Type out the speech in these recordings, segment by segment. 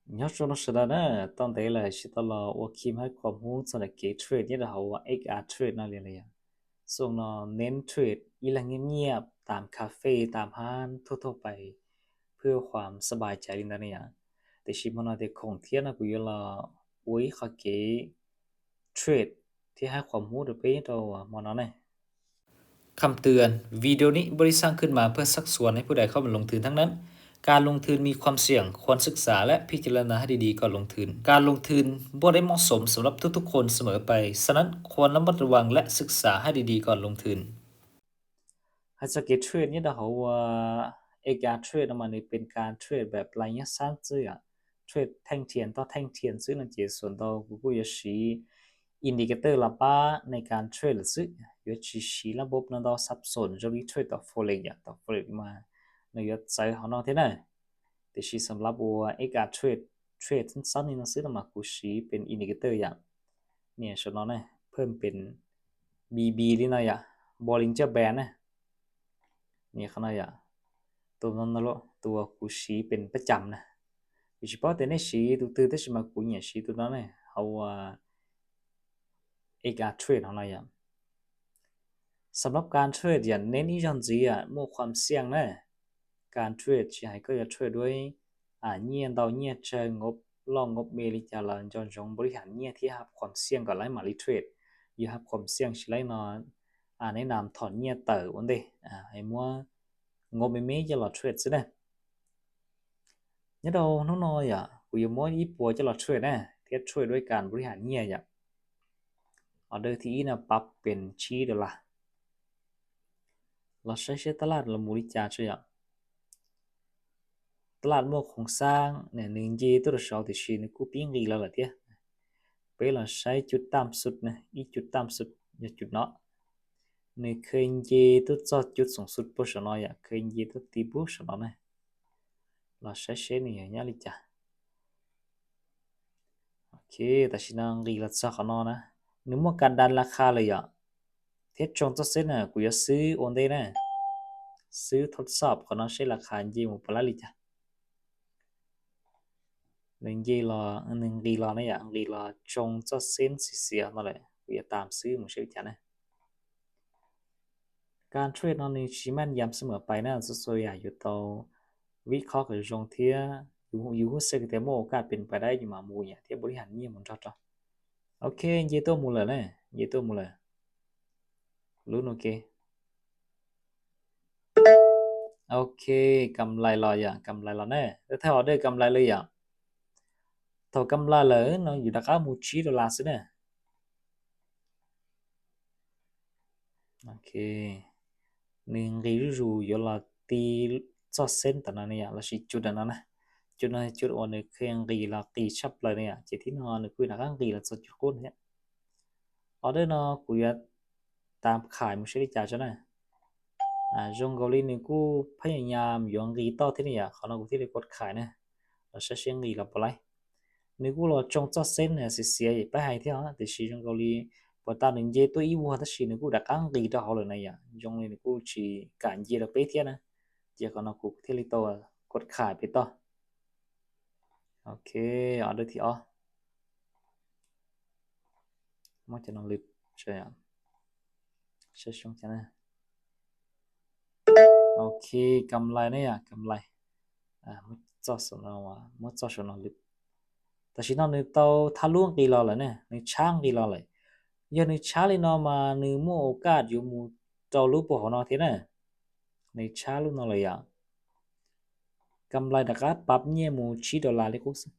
Nyob zoo rau sawv daws na, tau ntev lawm tsis tau los ua khi hais qhov hub txog ntawm kev trade nyob rau hauv XR Trade no li lawm yom. Xyoo no nen trade ib leeg nyiaj nyiaj tam cà phê tam hab thuaj thuaj pais phwj khuam xab pais cai li ntawd ne yom. Tiam sis hmo no tias khoom thiab no kuv yuav los ua ib qho kev trade thiab hais qhov hub rau peb rau hmo no ne. Cam twm, videoนี้บริษัทขึ้นมาเพื่อชักชวนให้ผู้ใดเข้ามาลงทุนทั้งนั้น การลงทุนมีความเสี่ยง ควรศึกษาและพิจารณาให้ดีๆก่อนลงทุน การลงทุนไม่ได้เหมาะสมสำหรับทุกๆคนเสมอไป ฉะนั้นควรระมัดระวังและศึกษาให้ดีๆก่อนลงทุน Hais txog kev trade nyob rau hauv ua, ua kar trade no mas nws pes kar trade peb lais nyob sab xwb yom, trade theej thiaj toj theej thiaj xwb no ces xuas ntau kuv kuj yuav siv indicator los pab neeg kar trade lawm xwb, yuav tsis siv lab npob no ntau xab xoom zoo li trade tom forex yom, tom forex mas nws yuav txawv hauv no thiab na. Tiam sis xam lab ua kar trade, trade xab ni no xwb no mas kuv siv pes indicator yom. Nias saum no ne, pheej pes B B li no yom, Bollinger Band na. Nias qhov no yom, tus no, tus kuv siv pes pab cam na. Kuv tsis paub tias nej siv tus twg tab sis mas kuv nyiam siv tus no ne, hauv ua kar trade hauv no yom. Xam lab kar trade yom, nen ib zaug ntxiv yom, muaj qhuam xiaj na. Kar trade tsis hais koj yuav trade duab nyiaj ntau nyiaj tsawg, nqov loj nqov me li cas los nco ntsoov npaum li hais nyiaj thiab hab qhuam xiaj kom laib mam li trade. Yog hab qhuam xiaj tsis laib no, nej nam thom nyiaj tawm ua ntej, es muab nqov me me coj los trade xwb na. Nyob rau hnub no yom, kuv yuav muab ib puas coj los trade na, thiab trade duab kar npaum li hais nyiaj yom. Order thib ib no pab pes tsib dollar. Los saib seb tab laj los mus li cas tso yom. Tab laj muaj khoom xab, nws nce tuaj rau saud tiam sis nws kuj pib nqis los lawm thiab. Peb los saib cub tam xub na, ib cub tam xub yog cub no. Nws kheev nce tuaj txog cub xoom xub puag saum no yom, kheev nce tuaj ti puag saum no na. Los saib seb nws yog nyob li cas. Ok, tam sim no nqis los txog qhov no na. Nws muaj kar dan las khas lawm yom, thiab tsoo txoj xeeb na, kuv yuav xwb ua ntej na. Xwb thawj xob qhov no seb las khas nce mus puas laib li cas. Nws nce los, nws nqis los na yom, nqis los tsoo txoj xeeb xiav xiav no lawm, kuv yuav tam xwb mus seb li cas na. Kar trade no nws tsis maj yam xwb mas pais na, txhua txhua yam yuav tau vib qhob kom zoo thiab yus hub xeeb tias muaj ua kaj pes pais dab yus mam mus yam thiab npaum li hais nyiaj mus nrog rau. Ok, nce tuaj mus lawm na, nce tuaj mus lawm. Lub no ke. Ok, kam lais los yom, kam lais los na, thaij order kam lais li yom. Thaum kam lais lawm no yus rov qab mus tsib dollar xwb na. Ok, nws nqis zuj zus yuav los ti txoj xeeb tam no ne yom, lossis cub tam no na. Cub no cub uas nws kheev nqis los qis tshaj plaws ne yom, ces thib no nws kuj rov qab nqis los txog cub qub thiab. Order no kuv yuav tam khais mus seb li cas tso na. Zoo nkaus li nws kuj phaj yam nyam yuav nqis toj thiab ne yom, qhov no kuv thiaj li kov khais na, los saib seb nqis los puas laib. Nws kuj los tsoo txoj xeeb xiav xiav pab hais thiab os, tiam sis zoo nkaus li puas tas nws nce tuaj ib vuag tab sis nws kuj rov qab nqis rau hauv lawm na yom, zoo li nws kuj tsis kam nce rau peb thiab na. Ces qhov no kuv thiaj li tau kov khais pem toj. Ok, order thib ob. Muab cov no lwm, saib zoo cas na. Ok, kam lais ne yom, kam lais. Muab txoj saum no lwm. Tam sim no nws tau thab lub nqis los lawm ne, nws tshab nqis los lawm. Yog nws tshab li no mas nws muaj ua kaj yuav mus rau lub puag hauv no thiab na. Nws tshab lub no lawm yom. Kam lais rov qab pab nyiaj mus tsib dollar li qub xwb.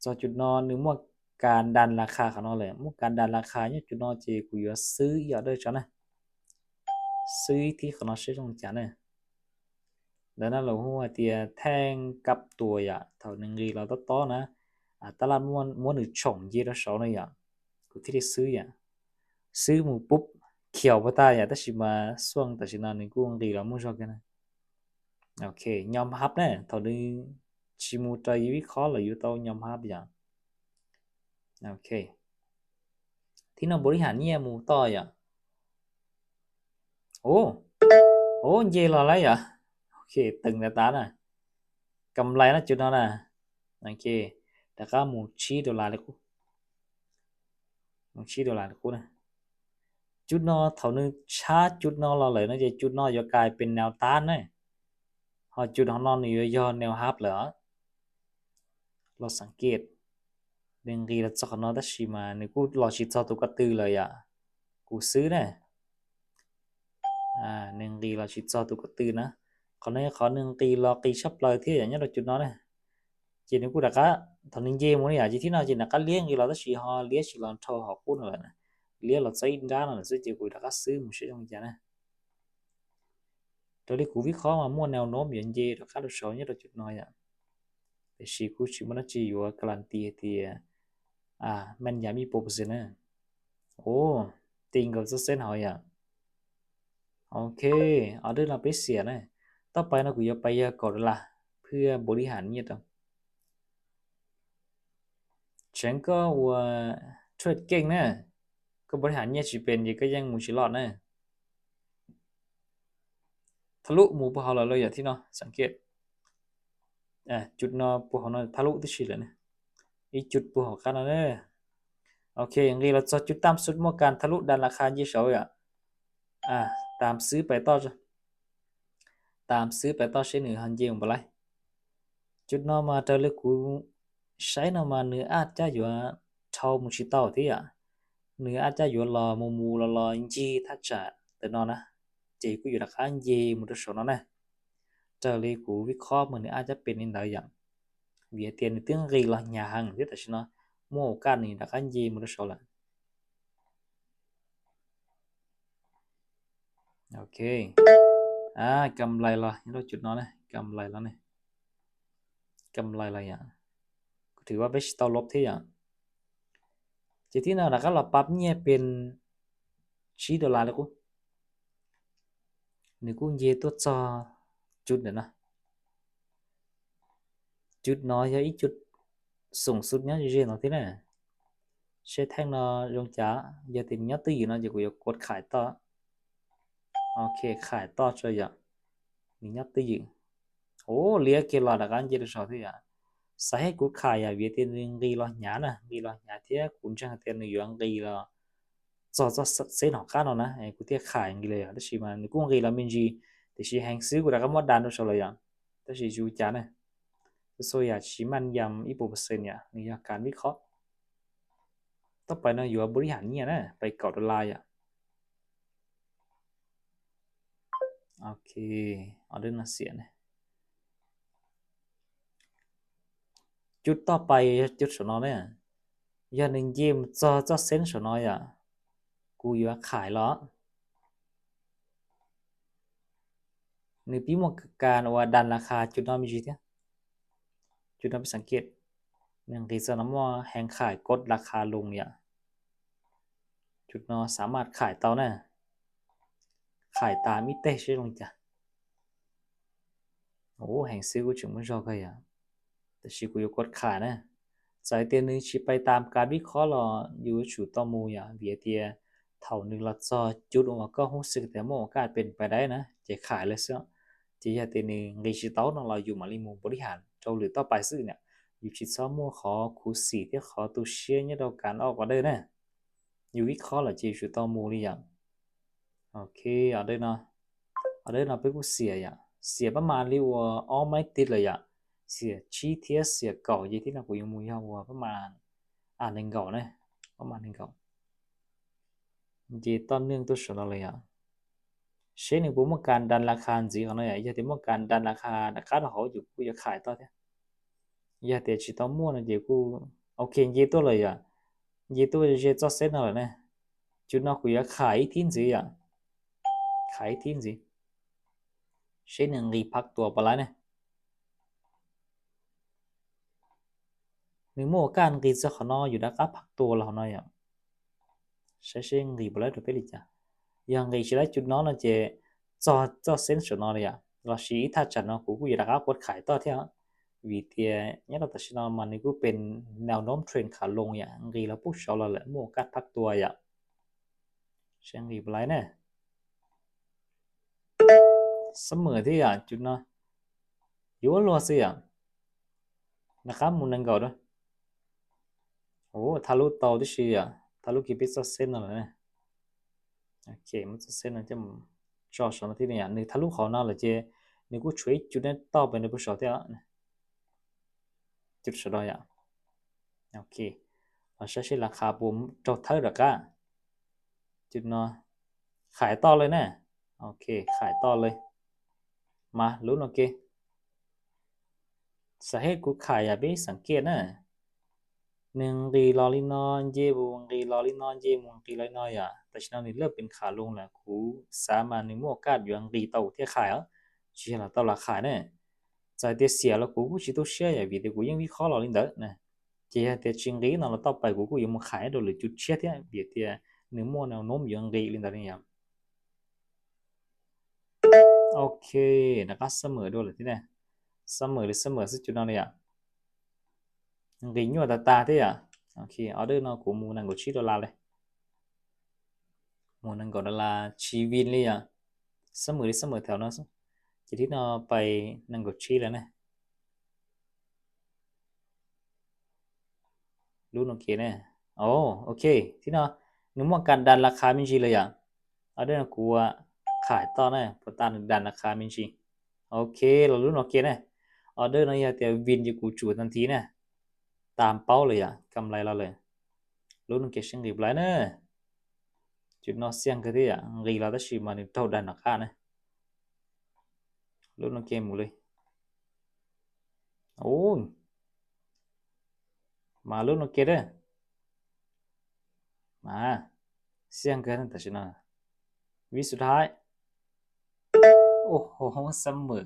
Txog cub no nws muaj kas das las khas qhov no lawm, muaj kas das las khas nyob cub no ces kuv yuav xwb ib order tso na. Xwb ib thib qhov no seb zoo li cas na. Ntawm no lawv hu hais tias theej kab tuas yom, thaum nws nqis los tob tob na, tab laj muab nws tshoom nce rau saud na yom, kuv thiaj li xwb yom. Xwb mus pub khiaus puag ta yom, tab sis mas xuaj tam sim no nws kuj nqis los muaj zog kiag na. Ok, nyom hab na, thaum nws tsis mus raws yus ib qho lawm yus tau nyom hab yom. Ok, thib no npaum li hais nyiaj mus toj yom. Ov, nce los lawm yom. Ok, teem tas tas na. Kam lais no cub no na. Ok, rov qab mus tsib dollar li qub. Mus tsib dollar li qub na. Cub no thaum nws tshab cub no los lawm no ces cub no yuav kais pes nav tab na, ho cub no nws yuav yog nav hab lawm. Los xav kiv, nws nqis los txog qhov no tab sis mas nws kuj los tsis txog tus ko tw lawm yom. Kuv xwb na, nws nqis los tsis txog tus ko tw na. Qhov no yog qhov nws nqis los qis tshaj plaws thiab yom, nyob rau cub no na. Ces nws kuj rov qab, thaum nws nce mus no yom, ces thib no ces nws rov qab liab nqis los tab sis ho liab tsis los dhau hauv qub no lawm, liab los txog ib nrab no lawm xwb ces kuv rov qab xwb mus saib zoo li cas na. Raws li kuv vib qhob mas muaj nav nob yuav nce rov qab rau saud nyob rau cub no yom, tiam sis kuj tsis muaj dab tsi yuav ka las tis hais tias meej yam ib puas percent na. Ua, ti nkaus txoj xeeb hauv yom. Ok, order no peb xiam na. Toj pais no kuv yuav pais yog kaum dollar phwj npaum li ham nyiaj rau. Tseev koj ua trade keej na, koj npaum li ham nyiaj tsis pes ces koj yeej mus tsis loj na. Thaj lub mus puag hauv lawm lauj yom, thib no xav kiv. Cub no puag hauv no thaj lub tib si lawm na. Ib cub puag hauv qab no na. Ok, nqis los txog cub tam xub muaj kas thaj lub das las qha nce saud yom. Tam xwb pais toj, tam xwb pais toj seb nws ho nce mus npaum li. Cub no mas raws li kuv saib no mas nws ab cab yuav dhau mus tsis tau thiab yom. Nws ab cab yuav los mus mus los los ncig thaj tsam ntawm no na, ces kuj yuav rov qab nce mus rau saum no na. Raws li kuv vib qhob mas nws ab cab pes li ntawd yom, vim hais tias nws twb nqis los hnyav heev thiab tam sim no muaj ua kaj nws rov qab nce mus rau saud lawm. Ok, kam lais los nyob rau cub no, kam lais los, kam lais los yom. Kuv thwm ua peb tsis tau lob thiab yom. Ces thib no rov qab los pab nyiaj pes tsib dollar li qub. Nws kuj nce tuaj txog cub ntawm no. Cub no yog ib cub xoom xub nyob ze ze no thiab na. Seb theej no zoo cas, yog tias nws nyob twj ywm no ces kuv yuav kuv khais toj. Ok, khais toj tso yom. Nws nyob twj ywm. Ua, liab kiag los rov qab nce rau saud thiab yom. Xav hais kuv khais yom, vim tias nws nqis los hnyav na, nqis los hnyav thiab kuv ntseeg hais tias nws yuav nqis los txog txoj xeb hauv qab no na, kuv thiaj khais nqis los yom. Tab sis mas nws kuj nqis los me ntsis, tiam sis heev xwb kuv rov qab muab das rau saud lawm yom. Tab sis zoo cas na, txhua yam tsis maj yam ib puas percent yom, nws yog kas vib qhob. Toj pais no yuav npaum li ham nyiaj na, pais kaum dollar yom. Ok, order no xiam na. Cub toj pais yog cub saum no na. Yog nws nce mus txog txoj xeeb saum no yom, kuv yuav khais los. Nws pib muaj kas uas das las qha cub no me ntsis thiab. Cub no peb xav kiv, nws nqis txog no muaj heev khais kod las qha loo yom. Cub no xav maj khais tau na. Khais tas ib teg seb zoo cas. Ua, heev xwb kuj tseem muaj zog kawg yom. Tab sis kuv yuav kuv khais na. Txawm tias nws tsis pais tas kas vib qhob los yus yuav tsum tau mus yom, vim tias thaum nws los txog cub uas koj hnov xwm tias muaj ua kaj pes pais dai na ces khais lawm xwb. Ces yog tias nws nqis tsis tau no los yus mam li mus npaum li ham rau lwm toj pais xwb na. Yus tsis txhob muaj qhov khuv xim thiab qhov tu siab nyob rau kas ob order na. Yus vib qhob lawm ces yus tsum tau mus li yom. Ok, order no, order no peb kuj xiam yom, xiam pab mas li uas ob maib tid lawm yom. Xiam tsib thiab xiam kaum ces thib no kuv yuav mus yog uas pab mas nees nkaum na, pab mas nees nkaum. Ces toj neeg tuaj saum no lawm yom. Seb nws puas muaj kas das las qha ntxiv qhov no yom, yog tias muaj kas das las qha rov qab rau hauv ces kuj yuav khais toj thiab. Yog tias tsis tau muaj no ces kuj, ok, nce tuaj lawm yom, nce tuaj ze txoj xeb no lawm na. Cub no kuv yuav khais ib thib ntxiv yom, khais ib thib ntxiv, seb nws nqis phab tua puas laib ne. Nws muaj ua kaj nqis txog qhov no yus rov qab phab tua los qhov no yom. Saib seb nqis puas laib rau peb li cas. Yog nqis tsis laib cub no no ces txog txoj xeb saum no li yom, los sis ib thaj tsam no kuv kuj yuav rov qab kuv khais toj thiab. Vim tias nyob rau tam sim no mas nws kuj pes nav downtrend kham loo yom, nqis los pub saud los lawm muaj ua kaj phab tua yom. Seb nqis puas laib ne. Xab mem thiab yom, cub no yuav luag xwb yom. Nws qab mus nees nkaum rau. Ua, thaj lub tau tib si yom, thaj lub kiag peb txoj xeb no lawm. Ok, muab txoj xeb no coj mus tso saum no thiab ne yom. Nws thaj lub qhov no lawm ces nws kuj tshuav ib cub neb toj pem nws puag saum thiab. Cub saum no yom. Ok, los saib seb las khas puas raug thawb rov qab. Cub no khais toj lawm na. Ok, khais toj lawm. Mas lub no ke. Xav hej kuv khais yam peb xav kiaj na. Nws nqis los li no, nce mus nqis los li no, nce mus nqis los li no yom. Tam sim no nws lawj pes khas loo lawm, kuv xav mas nws muaj kaj yuav nqis tau kuv thiaj khais os, tsis yog los tau los khais ne. Txawm tias xiam los kuv kuj tsis tu siab yom, vim tias kuv yeej vib qhob los li ntawd na. Ces yog tias tsis nqis no los tau pais kuv kuj yuav mus khais rau lwm cub tshiab thiab, vim tias nws muaj nab yuav nqis li ntawd ne yom. Ok, rov qab summer dua lawm thiab ne. Summer li summer xwb cub no ne yom. Nqis nyuaj tas tas thiab yom. Ok, order no kuv mus nees nkaum tsib dollar li. Mus nees nkaum dollar tsis vin li yom. Summer li summer thaum no xwb. Ces thib no pais nees nkaum tsib lawm ne. Lub no ke ne. O, ok, thib no nws muaj kas das las khas me ntsis lawm yom. Order no kuv khais toj ne, puas tas nws das las khas me ntsis. Ok, los lub no ke ne. Order no yog tias vin ces kuv tsuam tag nthi ne. Tas paub lawm yom, kam lais los lawm. Lub no ke seb nqis plais na. Cub no xiaj kawg thiab yom, nqis los tab sis mas nws raug das nram qab na. Lub no ke mus li. Ub, mas lub no ke dab. Mas xiaj kawg tam sim no. Vib xub thaiv. Ub, summer,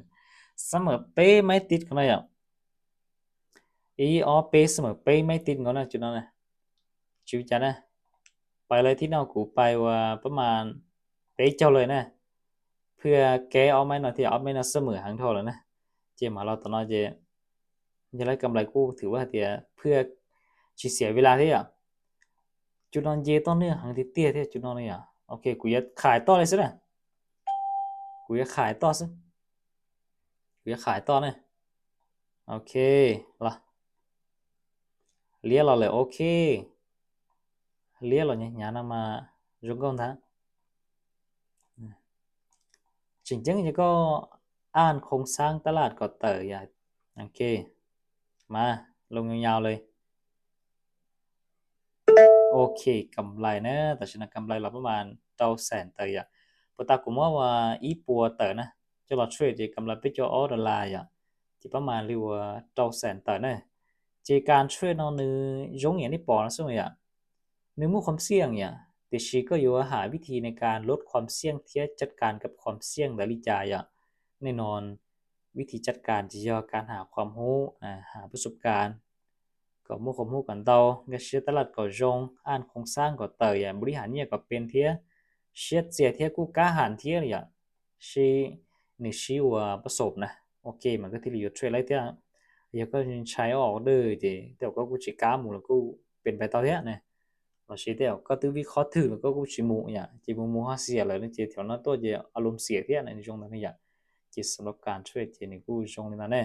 summer peb maib tib ko no yom. Ib ob peb summer peb maib tib nkaus na cov no. Tsis ua cas na. Pais lawm thib no kuv pais ua pab mas peb caug lawm na. Phwj keb ob maib no thiab, ob maib no summer heev dhau lawm na. Ces mas los tom no ces yog lawv kam lais kuj thwm ua hais tias phwj tsis xiam vis las thiab yom. Cov no nce toj nwj heev tiag tiag thiab cov no ne yom. Ok, kuv yuav khais toj li xwb na. Kuv yuav khais toj xwb. Kuv yuav khais toj ne. Ok, los liab los lawm. Ok, liab los hnyav hnyav no mas zoo nkauj ntag. Tseem ceeb yog koj an khoom xaab tab laj kom tawm yom. Ok, mas loo nyuj nyaus li. Ok, kam lais na, tam sim no kam lais los pab mas rau xees tawm yom. Puas tas kuv muab ua ib puas tawm na, coj los trade ces kam lais peb caug ob dollar yom, ces pab mas li ua rau xees tawm na. Ces kas trade no nws zoo yam nej pom no xwb yom. Nws muaj khuam xiaj yom, tiam sis koj yuav has vib thi nes kas lub khuam xiaj thiab caj kas kab khuam xiaj ntawd li cas yom. Nej no vib thi caj kas ces yog kas has khuam hub, has pab sub kas kom muaj khuam hub kom ntau, nkag siab tab laj kom zoo, an khoom xaab kom tawm yom, npaum li has nyiaj kom pes thiab, siab txias thiab kuj kab has thiab li yom. Sib, nws sib ua pab sub na. Ok, mas koj thiaj li yuav trade laib thiab. Yog koj ntshai ob order ces tej zaum koj kuj tsis kab mus los kuj pes pais tau thiab ne. Los sis tej zaum koj twb vib qhob twg los koj kuj tsis mus yom, ces mus mus ho xiam lawm no ces thaum no tuaj ces a lum xiam thiab na, zoo ntawd ne yom. Ces xam lab kas trade ces nws kuj zoo li ntawd ne.